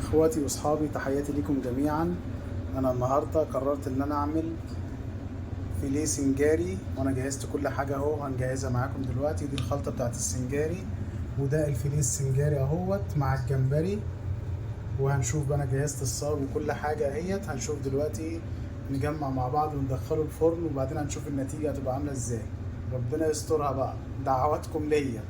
اخواتي واصحابي، تحياتي لكم جميعا. انا النهارده قررت ان انا اعمل فيليه سنجاري، وانا جهزت كل حاجة اهو، هنجهزها معاكم دلوقتي. دي الخلطة بتاعت السنجاري، وده الفيليه السنجاري اهوت مع الجمبري. وهنشوف بقى، انا جهزت الصاج وكل حاجة اهيت. هنشوف دلوقتي، نجمع مع بعض وندخله الفرن، وبعدين هنشوف النتيجة هتبقى عامله ازاي. ربنا يسترها بقى، دعواتكم ليا.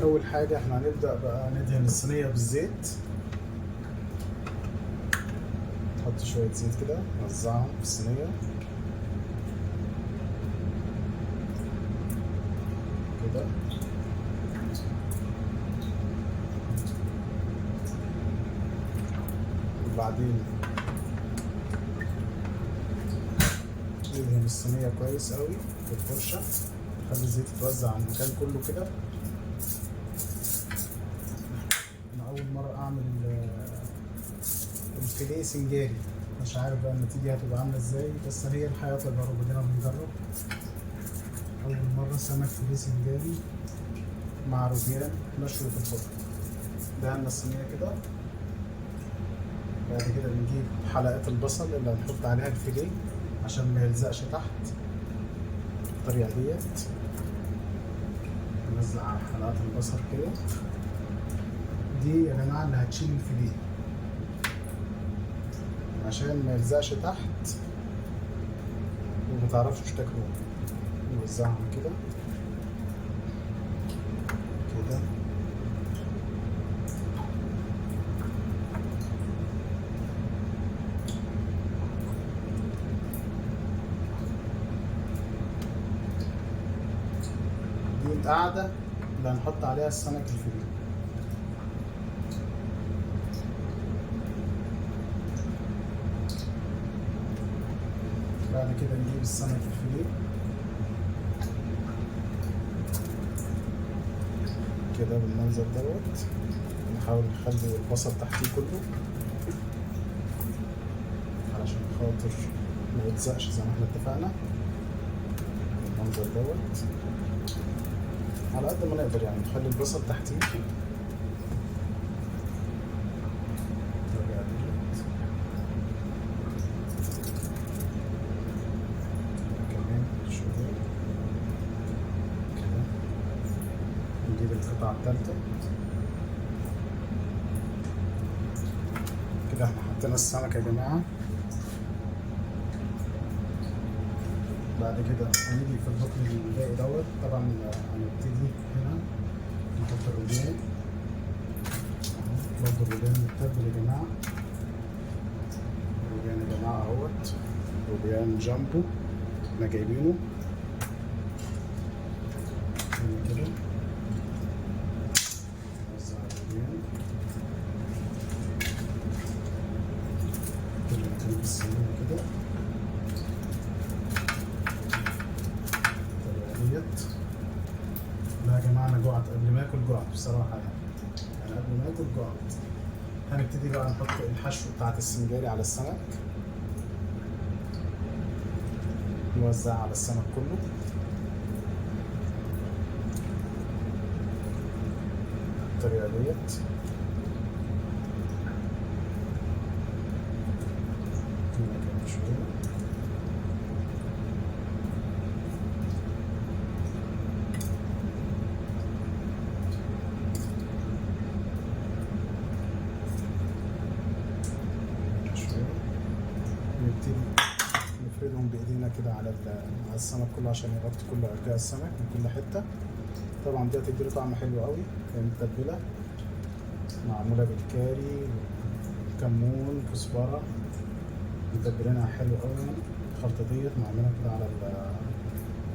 اول حاجة احنا هنبدا بقى ندهن الصينية بالزيت. نحط شوية زيت كده، نوزعهم في الصينية كده. وبعدين ندهن الصينية كويس قوي بالفرشه، نخلي الزيت يتوزع على المكان كله كده. انا اول مرة اعمل الفيليه سنجاري، مش عارف بقى النتيجة هتبقى عامله ازاي، بس هي الحياة تجارب، ادينا بنجرب. اول مرة سمك فيليه سنجاري مع روبيان مشوي في الفرن. دهنا الصينية كده. بعد كده بنجيب حلقات البصل اللي هنحط عليها الفيليه عشان ما يلزقش تحت، بالطريقة ديت. نوزع على حلقات البصل كده. دي يا جماعة اللي هتشيل الفيليه عشان ما يلزقش تحت وما تعرفش تاكلوه. نوزعهم كده كده. دي القاعدة اللي هنحط عليها السمك الفيليه. بعد كده نجيب السمك الفيليه كده بالمنظر دوت. نحاول نخلي البصل تحتيه كله علشان خاطر ما يلزقش زي ما احنا اتفقنا، بالمنظر دوت على قد ما نقدر، يعني نخلي البصل تحتيه بالطريقة ديت. كمان شوية كده. نجيب القطعة التالتة كده. احنا حطينا السمك يا جماعة. بعد كده هنيجي في الركن الباقي دوت. طبعا هنبتدي هنا نحط الروبيان اهو، برضه الروبيان متبل يا جماعة. الروبيان يا جماعة اهوت، روبيان جامبو احنا جايبينه هنا كده. نوزع الروبيان كل مكان في الصينية كده ديت. لا يا جماعة أنا جوعت قبل ما آكل، جوعت بصراحة، يعني قبل ما آكل جوعت. هنبتدي بقى نحط الحشو بتاعت السنجاري على السمك، نوزعها على السمك كله. بالطريقة ديت. هنا كمان شوية. نبتدي نفردهم بايدينا كده على السمك كله عشان يغطي كل ارجاء السمك من كل حتة. طبعا دي هتديله طعم حلو قوي، هي متبله معمولة بالكاري كمون كزبره، متبلينها حلو قوي يعني. الخلطة ديت معمولة كده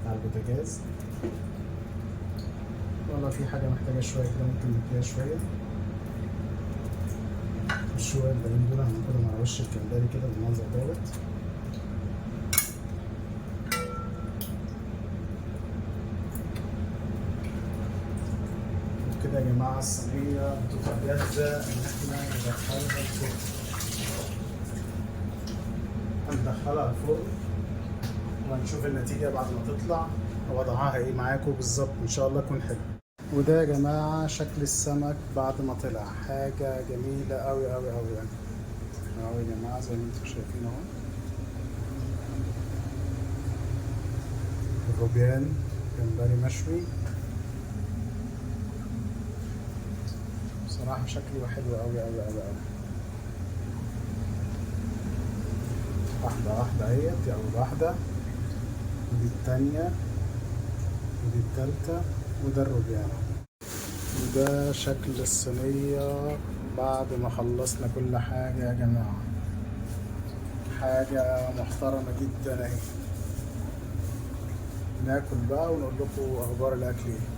على البوتاجاز. والله في حاجة محتاجه شوية كده ممكن نديها شوية. الشوية الباقيين دول هناخدهم على وش الجمبري كده بالمنظر دوت. وكده يا جماعة الصينية بتبقى جاهزة إن احنا ندخلها الفرن. هندخلها الفرن وهنشوف النتيجة بعد ما تطلع. وضعها ايه معاكم بالظبط، ان شاء الله يكون حلو. وده يا جماعة شكل السمك بعد ما طلع، حاجة جميلة أوي أوي أوي يعني. أهو يا جماعة زي ما انتم شايفين اهو، الروبيان جمبري مشوي، بصراحة شكله حلو أوي أوي أوي أوي. واحدة واحدة اهيت، دي أول واحدة، ودي التانية، ودي التالتة، وده الروبيان. وده شكل الصينية بعد ما خلصنا كل حاجة يا جماعة، حاجة محترمة جدا اهي. ناكل بقى ونقول لكم أخبار الأكل ايه.